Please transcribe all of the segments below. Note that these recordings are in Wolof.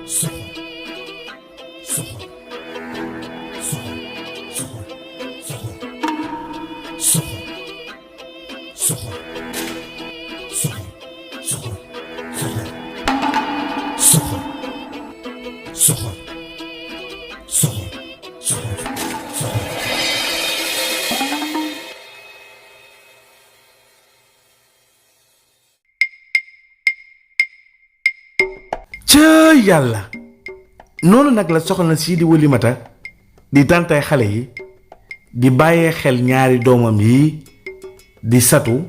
soxor soxor soxor soxor soxor soxor soxor soxor soxor soxor soxor soxor ca yàlla noonu nag la soxna sii di Wëlimata di tàntay xale yi di bàyyee xel ñaari doomam yi di Satu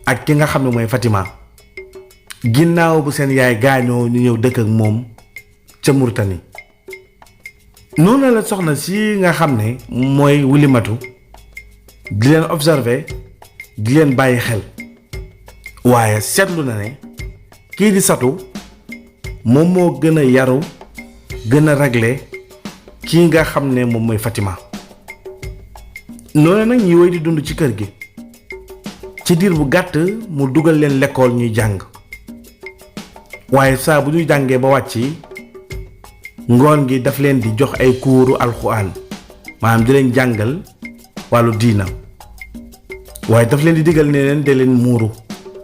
ak ki nga xam ne mooy Fatima ginnaaw bu seen yaay gaañoo ñu ñëw dëkk ak moom ca Murtani noonu la soxna si nga xam ne mooy Wëlimatu di leen observer di leen bàyyi xel waaye seetlu na ne kii di Satu moom moo gën a yaru gën a réglé kii nga xam ne moom mooy Fatima noonu nag ñi woy di dund ci kër gi ci diir bu gàtt mu dugal leen lekkool ñuy jàng waaye saa bu ñuy jàngee ba wàcc ngoon gi daf leen di jox ay kuuru alxuraan maanaam di leen jàngal wàllu diina waaye daf leen di digal ne leen de leen muuru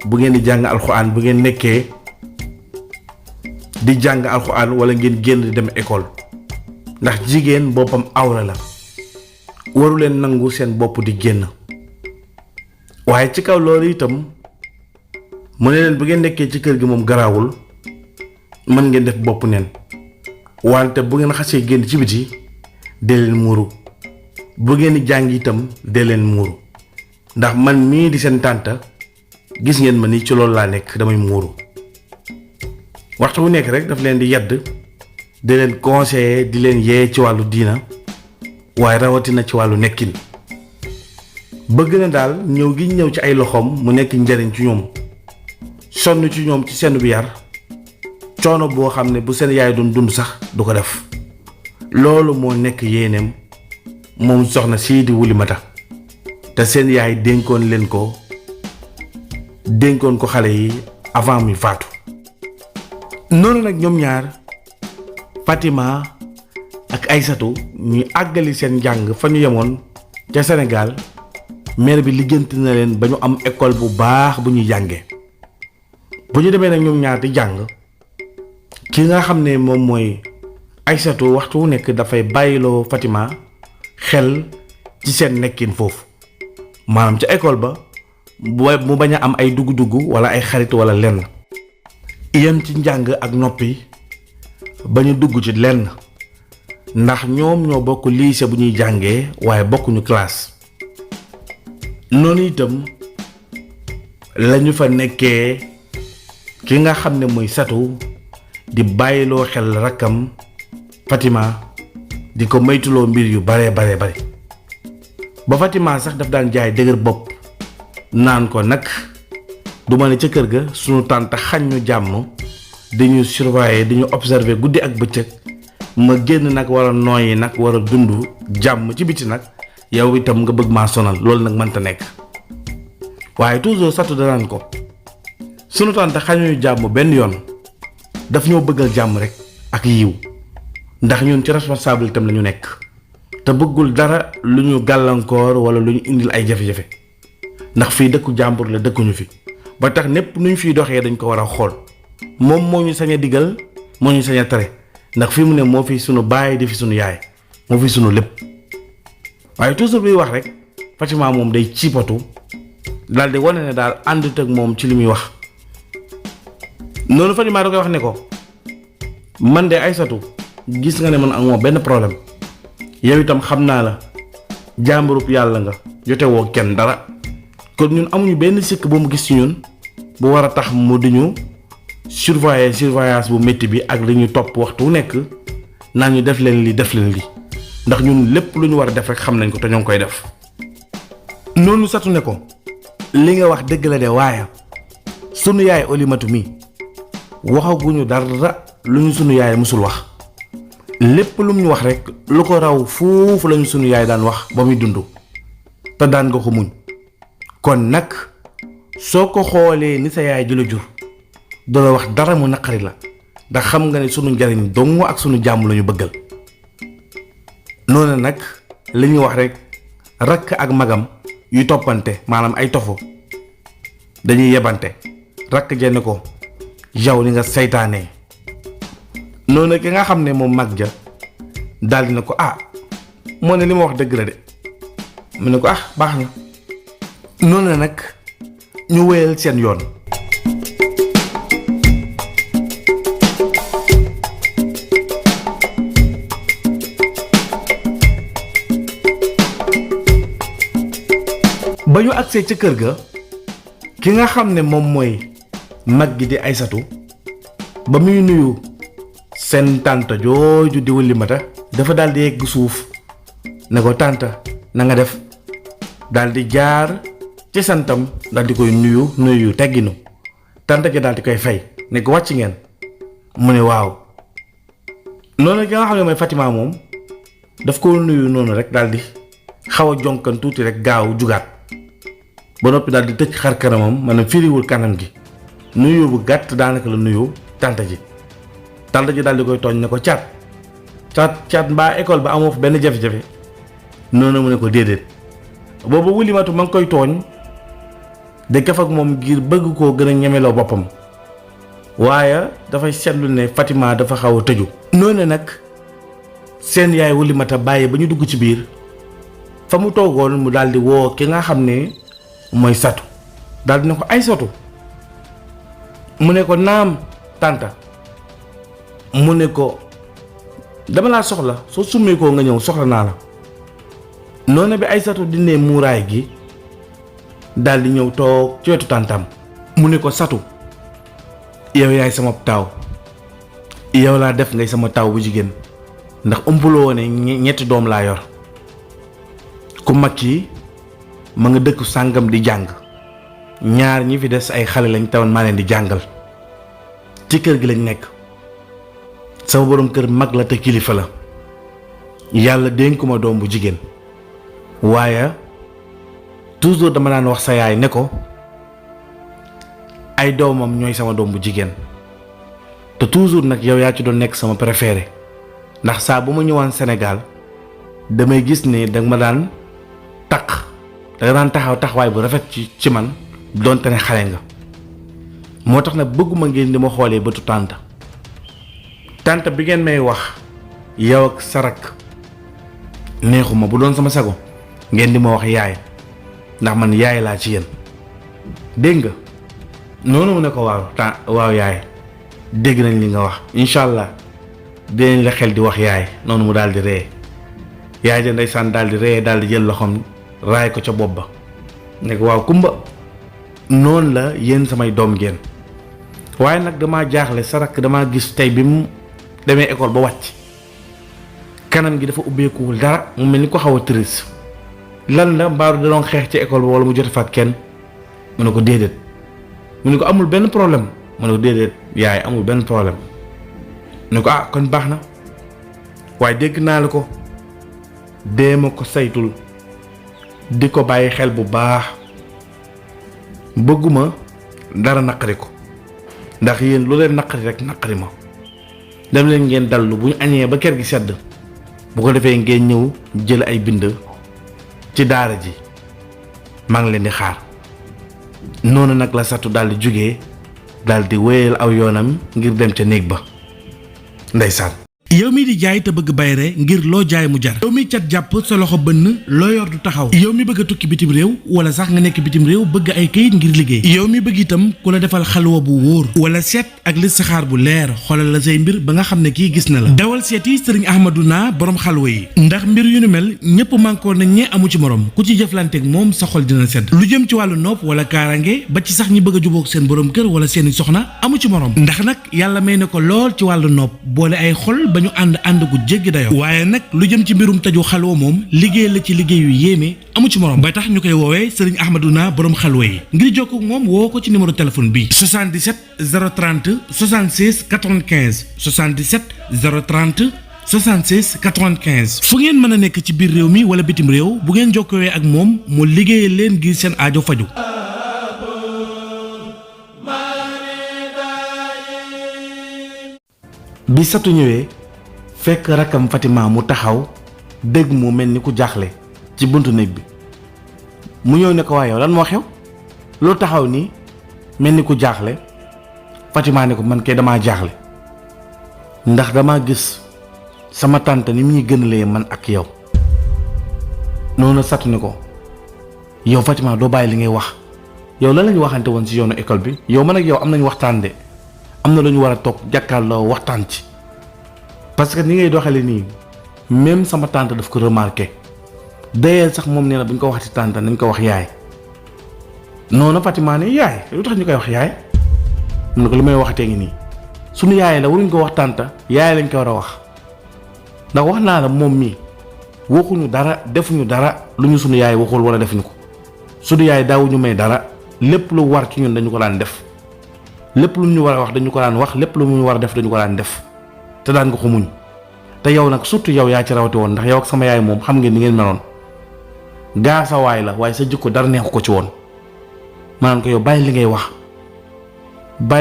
bu ngeen di jàng alxuraan bu ngeen nekkee di jàng alxuraan wala ngeen génn di dem école ndax jigéen boppam awra la waru leen nangu seen bopp di génn waaye ci kaw loolu itam mu ne leen bu ngeen nekkee ci kër gi moom garaawul mën ngeen def bopp neen wante bu ngeen xasee génn ci biti dee leen muuru bu ngeen di jàng itam dee leen muuru ndax man mii di seen tànta gis ngeen ma ni ci loolu laa nekk damay muuru waxtu bu nekk rek daf leen di yedd di leen conseiller di leen yee ci wàllu diina waaye rawatina ci wàllu nekkin bëgg na daal ñëw gi ñëw ci ay loxoom mu nekk njariñ ci ñoom sonn ci ñoom ci seen bu yar coono boo xam ne bu seen yaay doon dund sax du ko def loolu moo nekk yéeneem moom soxna sii di Wëlimata te seen yaay dénkoon ko xale yi avant muy faatu noonu nag ñoom ñaar Fatima ak Aysatu ñuy àggali seen njàng fa ñu yemoon ca Sénégal maire bi lijjanti na leen ba ñu am école bu baax bu ñuy jàngee bu ñu demee nag ñoom ñaar di jàng ki nga xam ne moom mooy Aysatu waxtu wu nekk dafay bàyyiloo Fatima xel ci seen nekkin foofu maanaam ca école ba mu bañ a am ay dugg-dugg wala ay xarit wala lenn yem ci njàng ak noppi ba ñu dugg ci lenn ndax ñoom ñoo bokk lycée bu ñuy jàngee waaye bokkuñu classe noonu itam lañu fa nekkee ki nga xam ne mooy Satu di bàyyiloo xel rakkam Fatima di ko moytuloo mbir yu bare ba Fatima sax daf daan jaay dëgër bopp naan ko nag du ma ne ca kër ga sunu tànt xañ ñu jàmm dañu surveiller dañu observer guddi ak bëccëg ma génn nag war a nooyi nag war a dund jàmm ci biti nag yow itam nga bëgg maa sonal loolu nag mënta nekk waaye toujours Satu danaan ko sunu tànt xañuñu jàmm benn yoon daf ñoo bëggal jàmm rek ak yiw ndax ñun ci responsabilité am la ñu nekk te bëggul dara lu ñu gàllankoor wala lu ñu indil ay jafe-jafe ndax fii dëkku jàmbur la dëkkuñu fi ba tax népp nuñ fiy doxee dañ ko war a xool moom moo ñu sañ a digal moo ñu sañ a tere ndax fii mu ne moo fi sunu baay di fi sunu yaay moo fi sunu lépp waaye toujours biy wax rek Fatima moom day ciipatu daal di wane ne daal àndut ak moom ci li muy wax noonu Fatima da koy wax ne ko man de Aysatu gis nga ne man amoo benn problème yow itam xam naa la jàmburub yàlla nga jote woo kenn dara kon ñun amuñu benn sikk bu mu gis ci ñun bu war a tax mu diñu surveillance bu métti bi ak li ñu topp waxtu wu nekk naan ñu def leen li ndax ñun lépp lu ñu war a def rek xam nañ ko te ñoo ngi koy def noonu Satu ne ko li nga wax dëgg la de waaye sunu yaay Wëlimatu mi waxaguñu dara lu ñu sunu yaay musul wax lépp lu mu ñu wax rek lu ko raw foofu lañu sunu yaay daan wax ba muy dund te daan nga ko muñ kon nag soo ko xoolee ni sa yaay ji la jur du la wax dara mu naqari la ndax xam nga ne sunu njariñ dong ak sunu jàmm lañu bëggal. noonu nag li ñuy wax rek rakk ak magam yu toppante maanaam ay tofu dañuy yebante rakk jenn ko yow li nga saytaanee. noonu ki nga xam ne moom mag ja daal dina ko moo ne li ma wax dëgg la de mu ne ko baax na. noonu nag ñu wéyal seen yoon. ba ñu agsee ca kër ga ki nga xam ne moom mooy mag gi di Aysatu ba muy nuyu seen tànta jooju di Wulimata dafa daal di yegg suuf ne ko tànta na nga def daal di jaar ci santam daal di koy nuyu tegginu tànta ja daal di koy fay ne ko wàcc ngeen mu ne waaw. noonu ki nga xam ne mooy Fatima moom daf ko nuyu noonu rek daal di xaw a jonkan tuuti rek gaaw jugaat ba noppi daal di tëj xar kanamam maanaam firiwul kanam gi nuyu bu gàtt daanaka la nuyu tànta ji daal di koy tooñ ne ko caat mbaa école ba amoo fa benn jafe-jafe. noonu mu ne ko déedéet boobu Wulimatu ma ngi koy tooñ de kaf ak moom ngir bëgg koo gën a ñemeloo boppam waaye dafay seetlu ne Fatima dafa xaw a tëju. noonu nag seen yaay Wulimata bàyyi ba ñu dugg ci biir fa mu toogoon mu daal di woo ki nga xam ne mooy Satu daal di ne ko Aysatu mu ne ko naam tànta mu ne ko dama laa soxla soo summee koo nga ñëw soxla naa la. noonu bi Aysatu dindee muuraay gi daal di ñëw toog ci wetu tàntam mu ne ko Satu yow yaay sama taaw yow laa def ngay sama taaw bu jigéen ndax umpuloo ne ñetti doom laa yor ku mag yi ma nga dëkk sàngam di jàng ñaar ñi fi des ay xale lañ tawan maa leen di jàngal ci kër gi lañ nekk sama boroom kër mag la te kilifa la yàlla dénkuma doom bu jigéen waaye toujours dama daan wax sa yaay ne ko ay doomam ñooy sama doom bu jigéen te toujours nag yow yaa ci doon nekk sama préféré ndax saa bu ma ñëwaan Sénégal damay gis ne danga ma daan danga daan taxawaay bu rafet ci man doonte ne xale nga moo tax nag bëgguma ngeen di ma xoolee bëtu tànt bi ngeen may wax yow ak sa rakk neexuma bu doon sama sago ngeen di ma wax yaay ndax man yaay laa ci yéen dégg nga. noonu mu ne ko waaw yaay dégg nañ li nga wax incha allah dinañ la xel di wax yaay. noonu mu daal di ree yaay ja ndeysaan daal di ree daal di jël loxoom raay ko ca bopp ba ne ko waaw kumba noonu la yéen samay doom ngeen waaye nag damaa jaaxle sa rakk damaa gis tey bi mu demee école ba wàcc kanam gi dafa ubbeekuwul dara mu mel ni ko xaw a triste lan la mbaaru da doon xeex ci école ba wala mu jote fa ak kenn mu ne ko déedéet mu ne ko amul benn problème mu ne ko déedéet yaay amul benn problème mu ne ko kon baax na waaye dégg naa la ko dee ma ko saytul di ko bàyyi xel bu baax bëgguma dara naqari ko ndax yéen lu leen naqari rek naqari ma dem leen ngeen dallu bu ñu añee ba kër gi sedd bu ko defee ngeen ñëw jël ay bind ci daara ji maa ngi leen di xaar. noonu nag la Satu daal di jógee daal di wéyal aw yoonam ngir dem ca néeg ba ndeysaan. yow mi di jaay te bëgg bayre ngir loo jaay mu jar yow mi cat jàpp sa loxo bënn loo yor du taxaw yow mi bëgg a tukki bitim réew wala sax nga nekk bitim réew bëgg ay kayit ngir liggéey yow mi bëgg itam ku la defal xalwa bu wóor wala seet ak listixaar bu leer xoolal la say mbir ba nga xam ne kii gis na la dawal seeti sëriñ Ahmaduna borom xalwa yi ndax mbir yu ni mel ñëpp mànkoo nañ ñe amu ci morom ku ci jëflanteeg moom sa xol dina sedd lu jëm ci wàllu nopp wala kaarange ba ci sax ñi bëgg a jubóog seen borom kër wala seeni soxna amu ci morom ndax nag yàlla may na ko lool ci wàllu nopp boole ay xol ba ñu ànd gu jéggi dayoo waaye nag lu jëm ci mbirum taju xalwa moom liggéey la ci liggéey yu yéeme amu ci morom ba tax ñu koy woowee sëriñ Ahmaduna borom xalwa yi ngir jokkoo ak moom woo ko ci numéro téléphone bi 77 030 76 95 77 030 76 95 fu ngeen mën a nekk ci biir réew mi wala bitim réew bu ngeen jokkowee ak moom mu liggéeyal leen ngir seen aajo faju bi Satu ñëwee fekk rakkam Fatima mu taxaw dégg mu mel ni ku jaaxle ci buntu néeg bi mu ñëw ne ko waa yow lan moo xew loo taxaw nii mel ni ku jaaxle. Fatima ne ko man kay damaa jaaxle ndax damaa gis sama tante ni muy gënalee man ak yow. noonu Satu ne ko yow Fatima doo bàyyi li ngay wax yow lan la ñu waxante woon ci yoonu école bi yow man ak yow am nañu waxtaan de am na lu ñu war a toog jàkkaarloo waxtaan ci parce que ni ngay doxale nii même sama tante daf ko remarqué d'ailleurs sax moom nee na bu ñu ko wax ci tante nañ ko wax yaay. noonu Fatima ne yaay lu tax ñu koy wax yaay mun na ko li may waxatee ngi nii suñu yaay la waruñ ko wax tante yaay lañ ko war a wax ndax wax naa la moom mii waxuñu dara defuñu dara lu ñu sunu yaay waxul wala defuñu ko sunu yaay daawuñu may dara lépp lu war ci ñun dañu ko daan def lépp lu ñu war a wax dañu ko daan wax lépp lu ñu war a def dañu ko daan def te daan nga ko muñ te yow nag surtout yow yaa ci rawati woon ndax yow ak sama yaay moom xam ngeen ni ngeen meloon gaa sa waay la waaye sa jikko dara neexu ko ci woon maanaam ko yow bàyyi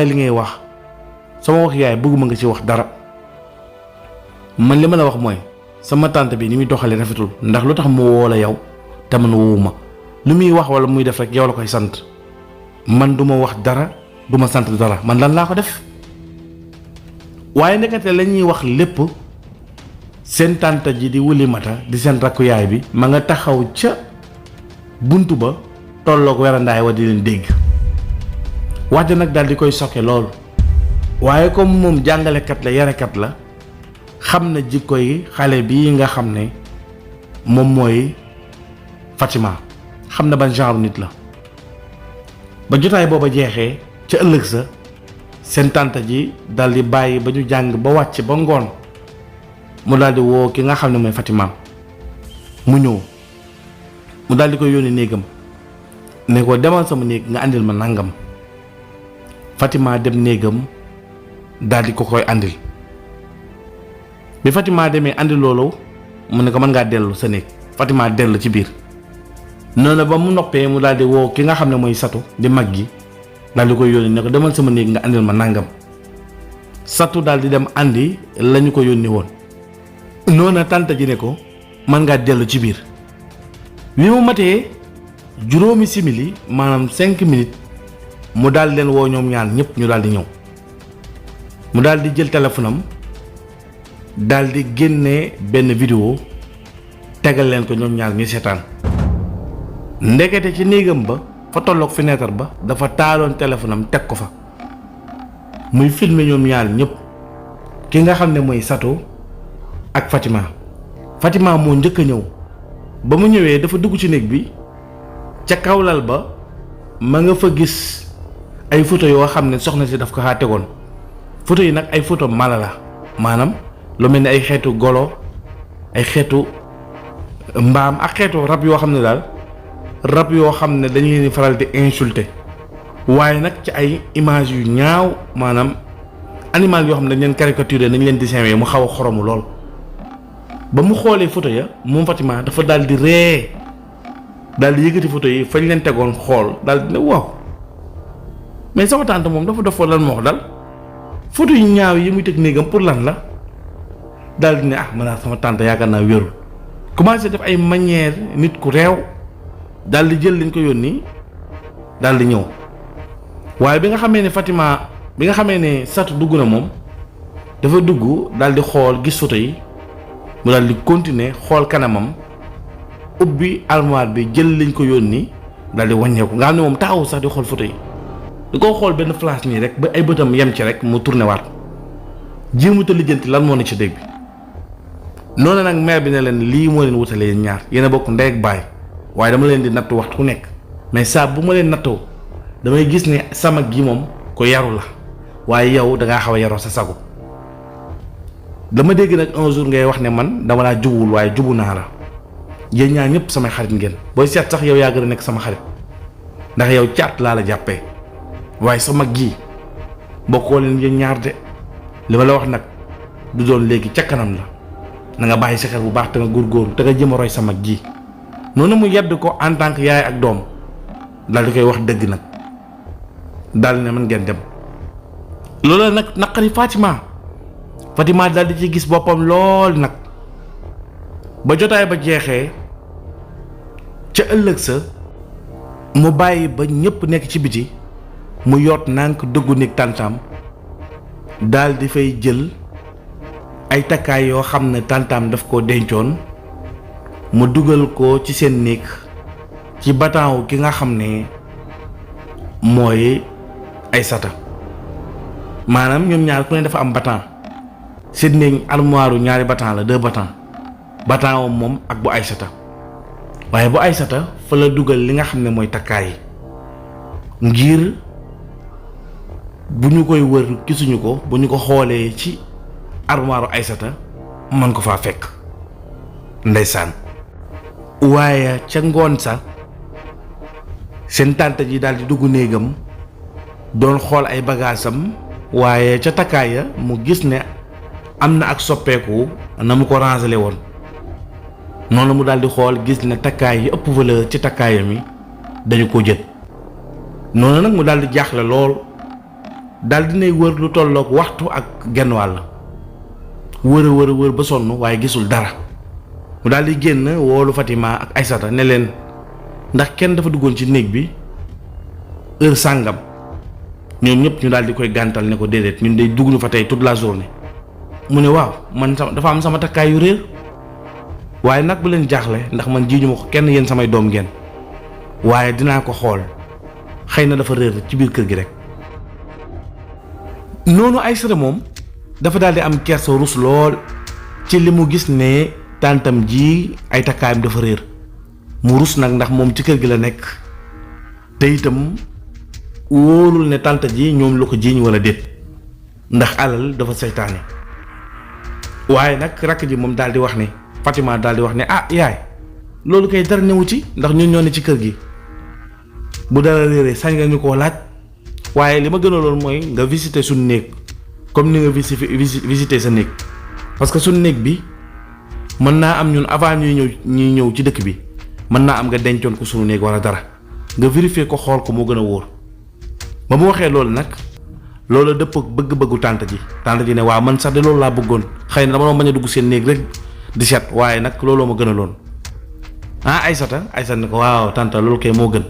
li ngay wax sama wax yaay bëgguma nga ci wax dara man li ma la wax mooy sama tante bi ni muy doxalee rafetul ndax lu tax mu woo la yow te man woowuma lu muy wax wala muy def rek yow la koy sant man duma wax dara duma sant dara man lan laa ko def waaye nekkate la ñuy wax lépp seen tante ji di wuli mata di seen rakku yaay bi ma nga taxaw ca buntu ba tolloog werandaay wa di leen dégg wax ja nag daal di koy sokke lool waaye comme moom jàngalekat la yarekat la xam na jikko yi xale bii nga xam ne moom mooy Fatima xam na ban genre nit la ba jotaay booba jeexee ca ëllëg sa seen tante ji dal di bàyyi ba ñu jàng ba wàcc ba ngoon mu daal di woo ki nga xam ne mooy Fatima mu ñëw mu daal di koy yónni néegam ne ko demal sama néeg nga àndil ma nangam Fatima dem néegam daal di ko koy àndil bi Fatima demee àndi loolu mu ne ko mën ngaa dellu sa néeg Fatima dellu ci biir noonu ba mu noppee mu daal di woo ki nga xam ne mooy Satu di mag gi daal di koy yónni ne ko demal sama néeg nga àndil ma nangam Satu daal di dem àndi lañu ko yónni woon noonu tante ji ne ko mën ngaa dellu ci biir bi mu matee juróomi simili maanaam 5 minutes mu daal leen woo ñoom ñaar ñëpp ñu daal di ñëw mu daal di jël téléphone am daal di génnee benn vidéo tegal leen ko ñoom ñaar ñu seetaan ndekete ci néegam ba fa tolloog fenêtre ba dafa taaloon téléphone am teg ko fa muy filmer ñoom ñaar ñëpp ki nga xam ne mooy Satu ak Fatima moo njëkk a ñëw ba mu ñëwee dafa dugg ci néeg bi ca kawlal ba ma nga fa gis ay photo yoo xam ne soxna si daf ko xaa tegoon photo yi nag ay photo mala la maanaam lu mel ni ay xeetu golo ay xeetu mbaam ak xeetu rab yoo xam ne daal rab yoo xam ne dañu leen di faral di insulter waaye nag ci ay image yu ñaaw maanaam animal yoo xam ne dañ leen caricaturé nañ leen dessin mu xaw a xoromu lool ba mu xoolee photo ya moom Fatima dafa daal di ree daal di yëkkati photo yi fañ leen tegoon xool daal di ne waaw mais sama tante moom dafa def lan moo wax dal photo yu ñaaw yi muy teg néegam pour lan la daal di ne man sama tante yaakaar naa wérul commencé def ay manière nit ku réew daal di jël liñ ko yónni daal di ñëw waaye bi nga xamee ne Fatima bi nga xamee ne Satu dugg na moom dafa dugg daal di xool gis photo yi mu daal di continuer xool kanamam ubbi armoire bi jël liñ ko yónni daal di wàññeeku nga xam ne moom taxawu sax di xool photo yi di ko xool benn flash nii rek ba ay bëtam yem ci rek mu tourné waat jéemuta lijjanti lan moo ne ci dégg bi noonu nag mère bi ne leen lii moo leen wutale yéen ñaar yéen a bokk ndey ak baay waaye dama leen di nattu waxtu ku nekk mais saa bu ma leen nattoo damay gis ne sama gi moom ko yaru la waaye yow da ngaa xaw a yaroo sa sago dama dégg nag un jour ngay wax ne man dama laa jubuwul waaye jubu naa la yéen ñaar ñëpp samay xarit ngeen booy seet sax yow yaa gën a nekk sama xarit ndax yow caat laa la jàppee waaye sama gi bokkoo leen yéen ñaar de li ma la wax nag du doon léegi ca kanam la na nga bàyyi sa xel bu baax te nga góorgóorlu te nga jëm a roy sama gi noonu mu yedd ko en tant que yaay ak doom daal di koy wax dëgg nag daal di ne man ngeen dem loolu nag naqari Fatima daal di ci gis boppam lool nag. ba jotaay ba jeexee ca ëllëg sa mu bàyyi ba ñépp nekk ci biti mu yoot nànk dugg néeg tàntaam daal di fay jël ay takkaay yoo xam ne tàntaam daf ko dencoon mu dugal ko ci seen néeg ci bataawu ki nga xam ne mooy Aysata. maanaam ñoom ñaar ku ne dafa am bataan seen néeg armoire ñaari bataan la 2 bataan bataawam moom ak bu Aysata waaye bu Aysata fa la dugal li nga xam ne mooy takkaay yi ngir bu ñu koy wër gisuñu ko bu ñu ko xoolee ci armoire Aysata mën ko faa fekk ndeysaan. waaye ca ngoon sa seen tànta ji daal di dugg néegam doon xool ay bagaasam waaye ca takkaay ya mu gis ne am na ak soppeeku na mu ko rangele woon noonu mu daal di xool gis ne takkaay yi ëpp valeur ci takkaayam yi dañu ko jël noonu nag mu daal di jaaxle lool daal dinay wër lu tollook waxtu ak genn wàll wër ba sonn waaye gisul dara mu daal di génn woolu Fatima ak Aysata ne leen ndax kenn dafa duggoon ci néeg bi heure sàngam ñoom ñëpp ñu daal di koy gàntal ne ko déedéet ñun day dugg ñu fa tey toute la journée. mu ne waaw man dafa am sama takkaay yu réer waaye nag bu leen jaaxle ndax man jiiñu ma ko kenn yéen samay doom ngeen waaye dinaa ko xool xëy na dafa réer ci biir kër gi rek. noonu Aysata moom dafa daal di am kersa rus lool ci li mu gis ne tàntam ji ay takkaayam dafa réer mu rus nag ndax moom ci kër gi la nekk te itam wóorul ne tànta ji ñoom lu ko jiiñ wala déet ndax alal dafa seytaane. waaye nag rakk ji moom daal di wax ne Fatima daal di wax ne ah yaay loolu kay dara newu ci ndax ñun ñoo ne ci kër gi bu dara réeree sañ nga ñu koo laaj waaye li ma gënaloon mooy nga visiter suñu néeg comme ni nga visiter sa néeg parce que suñu néeg bi mën naa am ñun avant ñuy ñëw ci dëkk bi mën naa am nga dencoon ko suñu néeg wala dara nga vérifier ko xool ko moo gën a wóor. ba mu waxee loolu nag loolu dëpp bëgg-bëggu tànt ji ne waaw man sax de loolu laa bëggoon xëy na dama doon bañ a dugg seen néeg rek di seet waaye nag looloo ma gën a loon ah Aysata ne ko waaw tànta loolu kay moo gën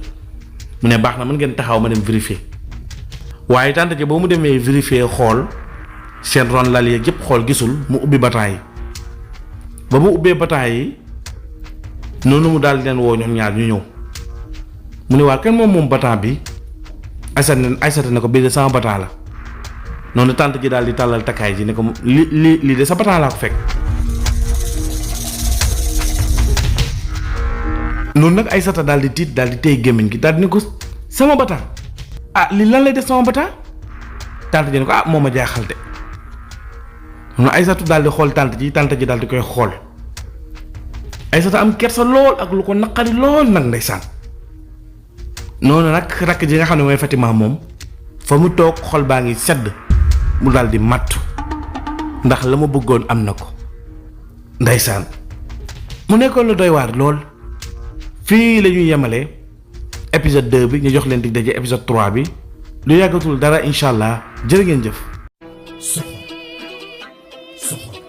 mu ne baax na mën ngeen taxaw ma dem vérifier waaye tànt ji boo mu demee vérifier xool seen ron lal yeeg yëpp xool gisul mu ubbi bataan yi ba mu ubbee bataan yi noonu mu daal di leen woo ñoom ñaar ñu ñëw mu ne waa kenn moom bataan bi Aysata ne ko bii de sama bataan la noonu tànt ji daal di tàllal takkaay ji ne ko lii de sa bataan laa ko fekk. noonu nag Aysata daal di tiit daal di téye gémmiñ gi daal di ne ko sama bataan ah lii lan lay def sama bataan tànt ji ne ko ah moo ma jaaxal de noonu Aysatu daal di xool tànt ji daal di koy xool Aysata am kersa lool ak lu ko naqari lool nag ndeysaan. noonu nag rakk ji nga xam ne mooy Fatima moom fa mu toog xol baa ngi sedd mu daal di màttu ndax la ma bëggoon am na ko ndeysaan. mu nekkoon lu doy waar lool fii la ñuy yemale épisode 2 bi ñu jox leen dig daje épisode 3 bi lu yàggatul dara incha allah jërë ngeen jëf. Soxor.